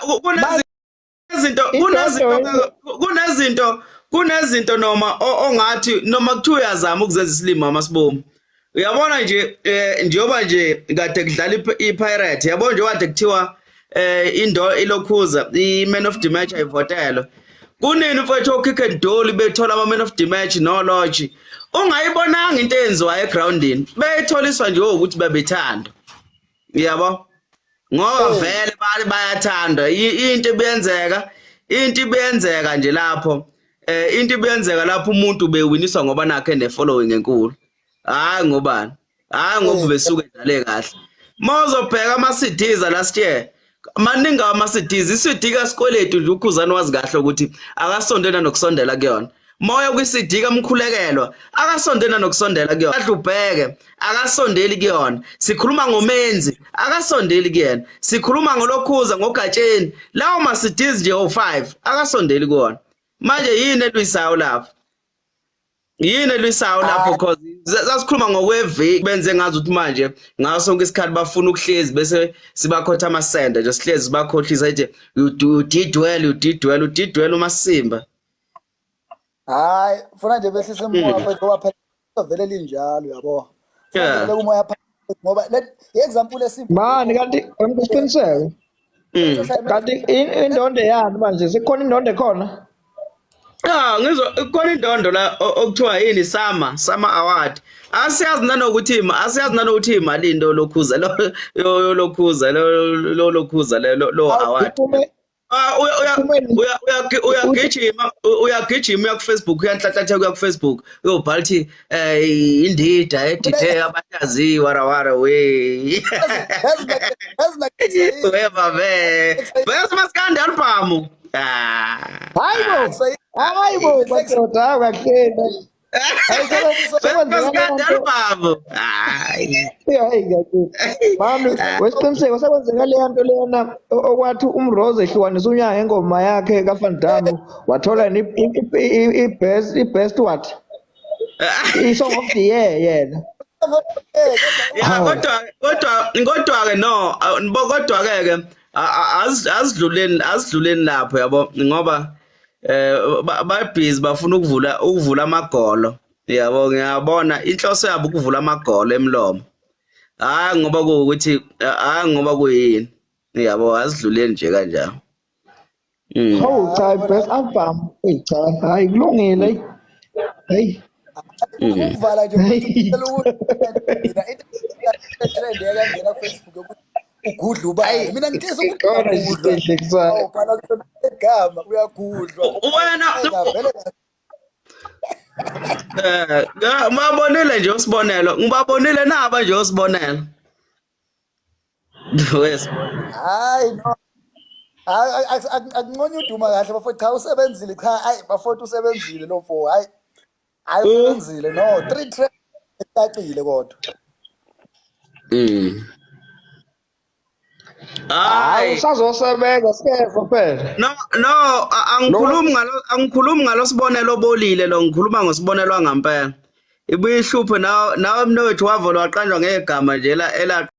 Kunezinto Indondo. Kunezinto noma ongathi noma kuthiwa uyazama ukuzenza isilima masibomu, uyabona nje, njengoba nje kade kudlala iPirate, yabo nje, kade kuthiwa indo ilokhuza i-man of the match ayivotelwe. Kunini, mfowethu, oKick and Dolly bethola ama-man of the match no-Lorch, ungayibonanga into eyenziwayo egroundini, beyitholiswa nje ukuthi babethanda, yabo, ngoba vele bayathandwa. Into ibiyenzeka nje lapho, into ibiyenzeka lapho umuntu bewiniswa ngoba nakhe ne-following enkulu, hayi ngobani, hayi ngoba besuke edlale kahle. Mawuzobheka ama-CDs last year, maningi ama-CDs. I-CD kaSikweletu nje, uKhuzani wazi kahle ukuthi akasondela nokusondela kuyona. Moya kwi-CD kaMkhulekelwa, akasondela nokusondela kuyona. Adle ubheke, akasondeli kuyona. Sikhuluma ngoMenzi, akasondeli kuyena. Sikhuluma ngolokhuza, ngoGatsheni, lawo ma-CDs nje o5 akasondeli kuwona. Manje yini elwisayo lapho? Yini elwisayo lapho? Cause sasikhuluma ngokweviki, benze ngazi ukuthi manje ngaso sonke isikhathi bafuna ukuhlezi bese sibakhotha amasende nje, sihlezi sibakhohlisa nje, you did well, you did well, you did well, uMasimba. Hayi, funa nje behlise umoya, mfethu, ngoba phela vele linjalo, yabo. Funa nje beke umoya phansi ngoba le i-example esimple. Mani, kanti ngisiqiniseko, kanti indondo yani manje? Sekukhona indondo khona? Ah, ngizwa khona indondo la okuthiwa yini, Sama Award. Asiyazi nanokuthi imali into lokhuza lo, lokhuza lo, lokhuza lo award. Iphume. Ah, uyagijima uya ku Facebook, uyanhlanhlatha, uya ku Facebook, uyobhala ukuthi indida edithe abahlaziyi warawara we. Yazi. Weba be. Bese maskandi album. Ah. Hayi bo, hayi bo madoda, hayi kahle. Maskandi album. Hayi. Hayi kahle mami, wesiqiniseko sekwenzeka leya nto leyana okwathi uMrose ehlukanisa unyaka ngengoma yakhe kaVan Damme, wathola i-best what, i-song of the year yena. Ya, kodwa ke no, kodwa ke ke azidluleni lapho, yabo, ngoba ba busy bafuna ukuvula amagolo, yabo. Ngiyabona inhloso yabo ukuvula amagolo emlomo, hayi ngoba kuwukuthi, hayi ngoba kuyini, yabo. Azidluleni nje kanjalo. Hawu cha, best album, hey, cha, hayi kulungile, hey. Ukuvala nje, ngicela ukuthi mina into trend yakangena ku Facebook yokuthi ugudla ubani, mina ngithe ukuthi ugudlwa, awubhala kuyona igama, uyagudlwa. Wena vele. Ngibabonile nje usibonelo, ngibabonile naba nje usibonelo. Wes. Hayi no. Hayi, akunconye uDuma kahle bafowethu, cha, usebenzile, cha, hayi bafowethu, usebenzile lo mfo, hayi hayi, usebenzile, no, three track ecacile kodwa. Hayi, Hayi. usazosebenza, sikeva phela. No, angikhulumi ngalo sibonelo obolile lo, ngikhuluma ngosibonelo wangampela. Ibuye ihluphe nawe, nawe mnowethu, wavolo waqanjwa ngegama nje la ela.